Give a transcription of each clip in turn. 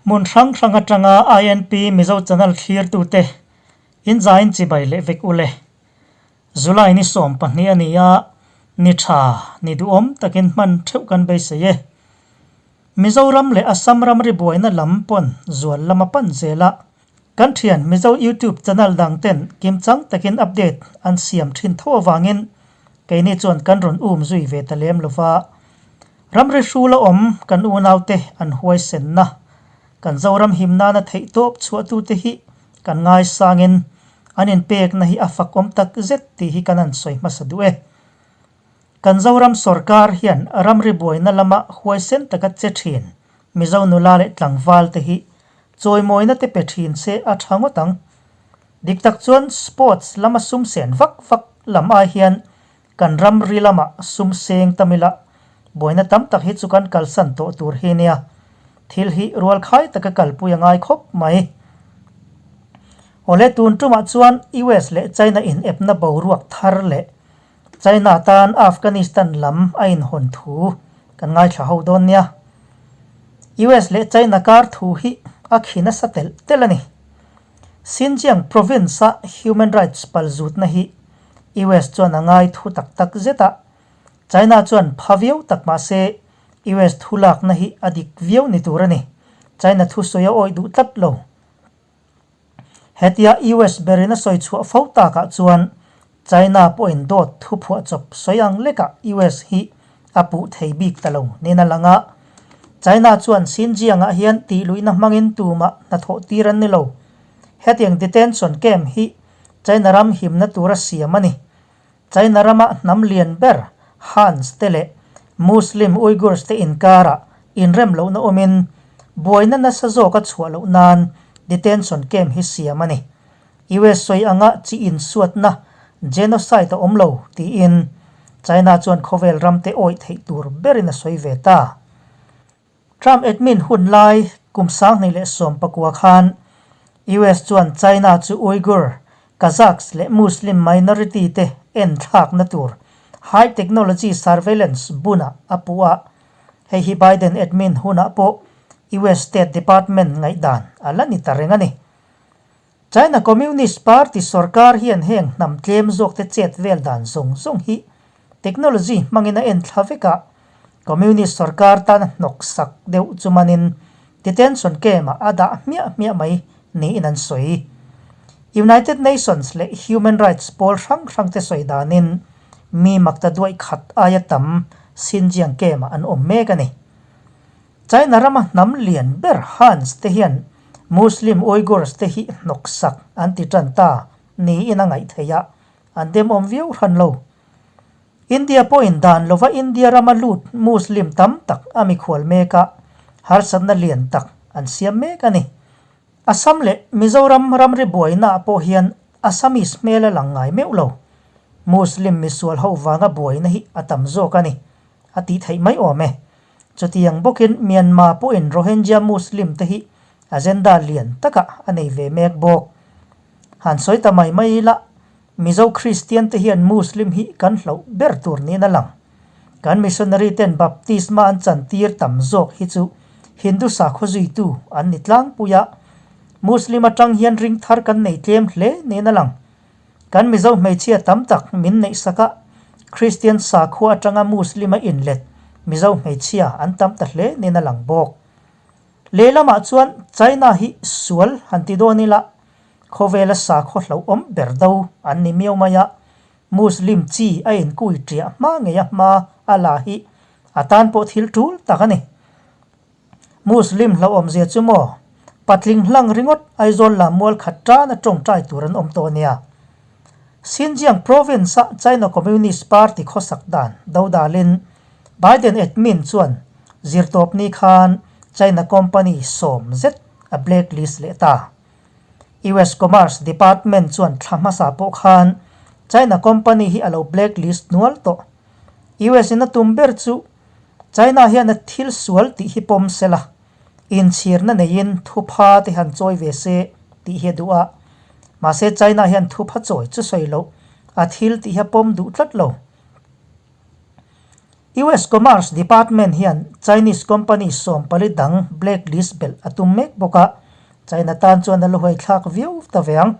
Hmun hrang hrang atanga INP Mizo Channel thlirtute inzain chibai leh vek ule. July ni 12 a ni a, ni tha, ni duhawm takin hman theuh kan beisei e. Mizoram leh Assam ramri buaina lam pawn zual lama pan zel a, kan thian Mizo YouTube channel dang ten kimchang takin update an siam thin tho avangin keini chuan kan rawn um zui ve ta lem lova. Ramri hrula awm kan unaute an huaisenna, kan Zoram him nana theihtawp chhuahtute hi kan ngaisangin an inpekna hi a fakawm tak zet tih hi kan han sawi hmasa duh e. Kan Zoram sawrkar hian ramri buaina lama huaisen taka che thin Mizo nula leh tlangval te hi chawimawina te pe thin se a tha ngawt ang. Dik tak chuan sports lama sum sen vak vak lam ai hian kan ramri lama sum seng tam ila buaina tam tak hi chu kan kalsan tawh tur hi nia. Thil hi rualkhai taka kalpui a ngai khawp mai. Awle tun tumah chuan US leh China inepna boruak thar leh China tan Afghanistan lam a inhawn thu kan ngaithla ho dawn nia. US leh China kar thu hi a khi nasa telh telh a ni. Xinjiang province-a human rights palzutna hi US chuan a ngai thu tak tak zet a, China chuan pha viau tak mah se US thu lakna hi a dik viau ni tur a ni. China thusawi a awih duh tlat lo. Hetia US berin a sawi chhuah fo takah chuan China pawhin dawt thu phuahchawp sawi ang lekah US hi a puh thei bik ta lo niin a lang a. China chuan Xinjiang-ah hian tihluihna hmangin tumah hnathawh tir an ni lo. Hetiang detention camp hi China ram himna tura siam a ni. China rama hnam lian ber Hans te leh Muslim Uyghurs te inkarah inrem lohna awmin buaina nasa zawk a chhuah loh nan detention camp hi siam a ni. US sawi anga chi insuatna genocide a awm lo tiin China chuan khawvel ramte awih theih tur berin a sawi ve ta. Trump admin hun lai kum 2019 khan US chuan China chu Uyghur, Kazakhs leh Muslim minority te en thlakna tur high technology surveillance bunah a puh a, hei hi Biden admin hunah pawh US State Department ngaihdan a la ni ta reng a ni. China Communist Party sorkar hian heng hnam tlem zawkte chet vel dan zawng zawng hi technology hmangin a en thla vek a, Communist sorkar tan a hnawk sak deuh chu manin detention camp-ah a dah hmiah hmiah mai niin an sawi. United Nations leh human rights pawl hrang hrangte sawi danin mi makta duaih khat aia tam Xinjiang camp-ah an awm mek a ni. China rama hnam lian ber Hans te hian Muslim Uyghurs te hi hnawksak an ti tan ta niin a ngaih theih a, an demawm viau hran lo. India pawhin dan lova India rama lut Muslim tam tak a mikhual mek a, harsatna lian tak an siam mek a ni. Assam leh Mizoram ramri buainaah pawh hian Assamese hmel a lang ngai meuh lo. Muslim misual ho vanga buaina hi a tam zawk a ni. A tih theih mai awm e. Chutiang bawkin Myanmar pawhin Rohingya Muslim te hi agenda lian takah a nei ve mek bawk. Han sawi ta mai mai ila, Mizo Kristian te hian Muslim hi kan hlauh ber tur niin a lang. Kan missionary ten baptisma an chantir tam zawk hi chu Hindu sakhaw zuitu an ni tlangpui a, Muslim atang hian ring thar kan nei tlem hle niin a lang. Kan Mizo hmeichhia tam tak min neihsak a, Kristian sakhua atanga Muslim a inlet Mizo hmeichhia an tam ta hle niin a lang bawk. Lehlamah chuan China hi sual han ti dawn ila, khawvela sakhaw hlauhawm ber do an ni miau mai a, Muslim chi a inkui ṭiah hma ngei a hma a la hi a tan pawh thil ṭul tak a ni. Muslim hlauhawmzia chu maw? Patling hlang ringawt Aizawl lam mual khat tana tawngtai tur an awm tawh nia. Xinjiang province-a China Communist Party khawsak dan dodalin Biden admin chuan zirtawpni khan China company 10 zet a blacklist leh ta. US Commerce Department chuan thla hmasa pawh khan China company hi a lo blacklist nual tawh. US in a tum ber chu China hian a thil sual tih hi pawm sela, inchhirna neiin thupha te han chawi ve se tih hi a duh a. Mahse China hian thupha chawi chu sawi loh, a thil tih hi a pawm duh tlat lo. US Commerce Department hian Chinese company 40 dang blacklist belh a tum mek bawk a, China tan chuan a la huaithlak viau ta ve ang.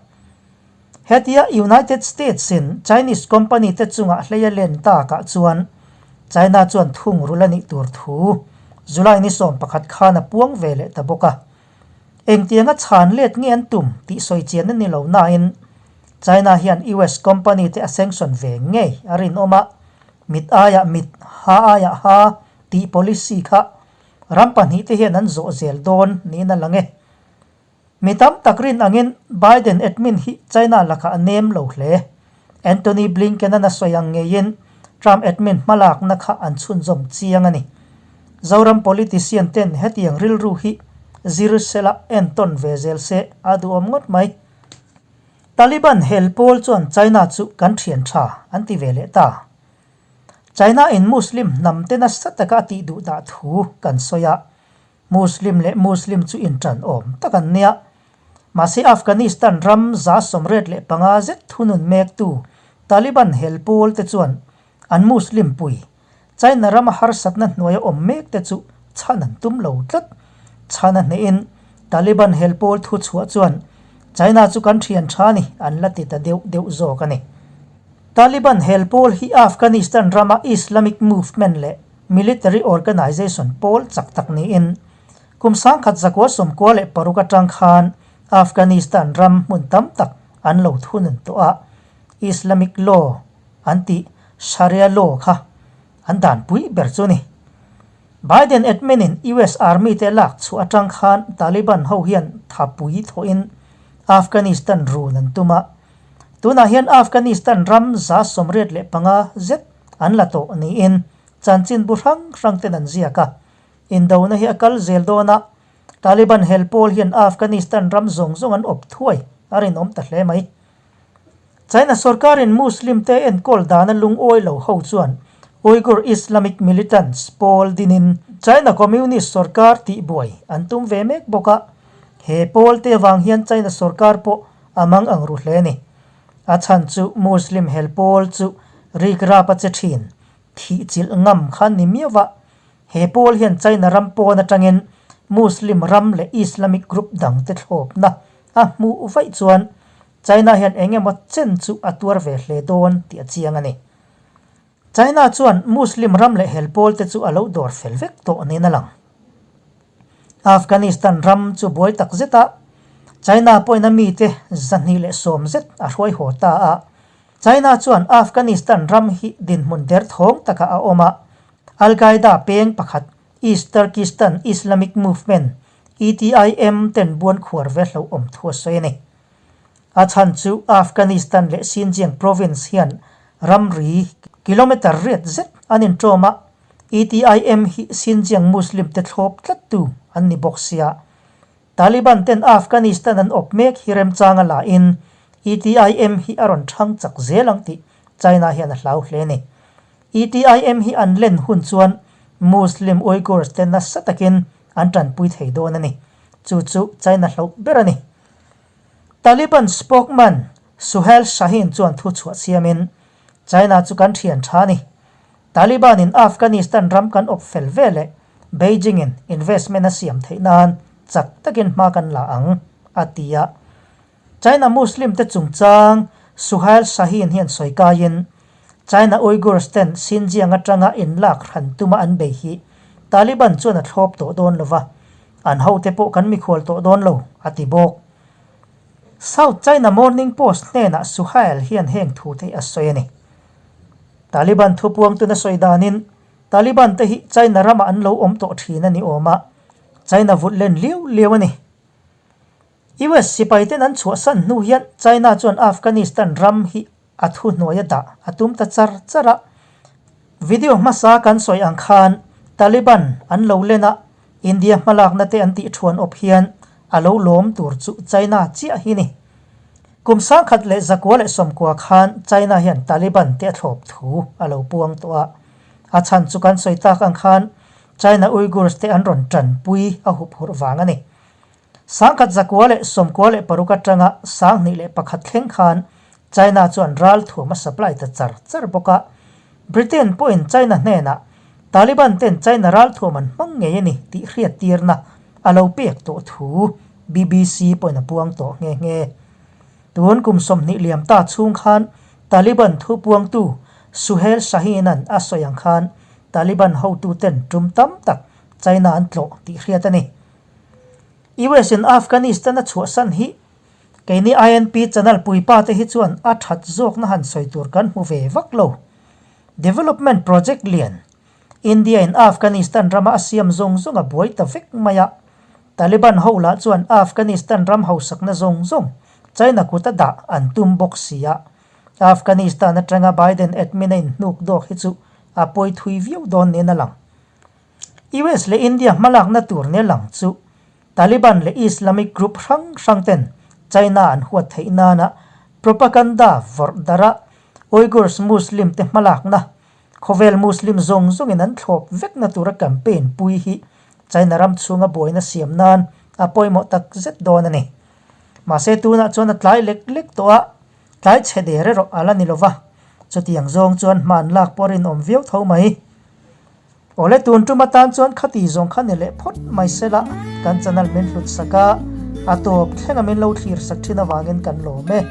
Hetia United States in Chinese company te chungah hlei a len takah chuan China chuan thungrul a nih tur thu July ni 11 khan a puang ve leh ta bawk a. Engtianga chhan let nge an tum tih sawi chian a ni lo nain China hian US company te a sanction ve ngei a rinawm a, mit aiah mit, ha aiah ha tih policy kha ram pahnihte hian an zawh zel dawn niin a lang e. Mi tam tak rin angin Biden admin hi China lakah a nem lo hle. Antony Blinken-an a sawi ang ngeiin Trump admin hmalakna kha an chhunzawm chiang a ni. Zoram politician ten hetiang rilru hi zir sela entawn ve zel se a duhawm ngawt mai. Taliban hel pawl chuan China chu kan thian tha an ti ve leh ta. China in Muslim hnam te nasa taka a tih duh dah thu kan sawi a, Muslim leh Muslim chu inṭan awm tak an nia. Mahse Afghanistan ram 185 zet thunun mektu Taliban hel pawl te chuan an Muslim pui China rama harsatna hnuaia awm mek te chu chhan an tum lo tlat. Chhan a hnehin Taliban hel pawl thu chhuah chuan China chu kan thian tha ni an la ti ta deuh deuh zawk a ni. Taliban hel pawl hi Afghanistan rama Islamic movement leh military organization pawl chak tak niin kum 1996 atang khan Afghanistan ram hmun tam tak an lo thunun tawh a, Islamic law an tih Sharia law kha an danpui ber chu ni. Biden admin in US Army te lak chhuah atang khan Taliban ho hian thapui thawhin Afghanistan run an tum a. Tunah hian Afghanistan ram 85 zet an la tawh niin chanchinbu hrang hrang ten an ziak a. Indona hi a kal zel dawn a, Taliban hel pawl hian Afghanistan ram zawng zawng an awp thuai a rinawm ta hle mai. China sorkarin Muslim te enkawl dana lungawi lo ho chuan Uyghur Islamic militants pawl dinin China Communist sorkar tihbuai an tum ve mek bawk a, he pawl te avang hian China sorkar pawh a mang ang ru hle a ni. A chhan chu Muslim hel pawl chu rikrap a che thin, thih chilh ngam kha ni miau va, he pawl hian China ram pawn atangin Muslim ram leh Islamic group dangte thlawpna a hmuh vaih chuan China hian eng emaw chen chu a tuar ve hle dawn tih a chiang a ni. China chuan Muslim ram leh hel pawl te chu a lo dawr fel vek tawh niin a lang. Afghanistan ram chu buai tak zet a, China pawhin a mite 210 zet a hruai haw ta a. China chuan Afghanistan ram hi dinhmun derthawng takah a awm a, Al-Qaeda peng pakhat East Turkistan Islamic Movement, ETIM, ten buan khuar ve hlauhawm thu a sawi a ni. A chhan chu Afghanistan leh Xinjiang province hian ramri kilometre riat zet an inṭawm a, ETIM hi Xinjiang Muslim te thlawp tlattu an ni bawk sia. Taliban ten Afghanistan an awp mek hi remchanga la in ETIM hi a rawn ṭhang chak zel ang tih China hian a hlau hle a ni. ETIM hi an len hun chuan Muslim Uyghurs te nasa takin an ṭanpui thei dawn a ni. Chu chu China hlauh ber a ni. Taliban spokesman Suhail Shaheen chuan thu chhuah siamin, China chu kan thian tha a ni. Taliban in Afghanistan ram kan awp fel ve leh Beijing in investment a siam theih nan chak takin hma kan la ang, a ti a. China Muslim te chungchang Suhail Shaheen hian sawi kaiin, China Uyghurs ten Xinjiang atanga inlak hran tuma an bei hi Taliban chuan a thlawp tawh dawn lova, An hote pawh kan mikhual tawh dawn lo, a ti bawk. South China Morning Post hnenah Suhail hian heng thu te hi a sawi a ni. Taliban thupuangtun a sawi danin, Taliban te hi China ramah an lo awm tawh thin a ni awm a, China vulh len liau liau a ni. US sipaiten an chhuahsan hnu hian China chuan Afghanistan ram hi a thuhnuai a dah a tum ta char char a. Video hmasa kan sawi ang khan Taliban an lo len a, India hmalakna te an tih thuan awp hian a lo lawm tur chu China chiah hi ni. Kum 1990 khan China hian Taliban te a thlawp thu a lo puang tawh a. A chhan chu kan sawi tak ang khan China Uyghurs te an rawn tanpui a huphurh vang a ni. 1996 atanga 2001 thleng khan China chuan ral thuam a supply ta char char bawk a. Britain pawhin China hnenah Taliban ten China ralthuam an hmang ngei a ni tih hriattirna a lo pek tawh thu BBC pawhin a puang tawh nghe nghe. Tun kum 20 liam ta chhung khan Taliban thu puangtu Suhail Shaheen-a'n a sawi ang khan Taliban hotuten tum tam tak China an tlawh tih hriat a ni. US in Afghanistan a chhuahsan hi keini INP channel puipa te hi chuan a that zawkna han sawi tur kan hmu ve vak lo. Development project lian India in Afghanistan rama a siam zawng zawng a buai ta vek mai a, Taliban ho lah chuan Afghanistan ram hausakna zawng zawng China kut a dah an tum bawk si a, Afghanistan atanga Biden admin a inhnuk dawk hi chu a pawi thui viau dawn niin a lang. US leh India hmalakna tur nia lang chu Taliban leh Islamic group hrang hrang ten China an huat theih nana propaganda vawrh darh a Uyghurs Muslim te hmalakna khawvel Muslim zawng zawngin an thlawp vekna tura campaign pui hi China ram chhunga buaina siam nan a pawimawh tak zet dawn a ni. Mahse tunah chuan a tlai lek lek tawh a, tlai chhe der erawh a la ni lova, chutiang zawng chuan hman lak pawh rinawm viau tho mai. Awle tun tum atan chuan khati zawng kha ni leh phawt mai sela kan channel min hlut sak a, a tawp thlenga min lo thlir sak thin avangin kan lawm e.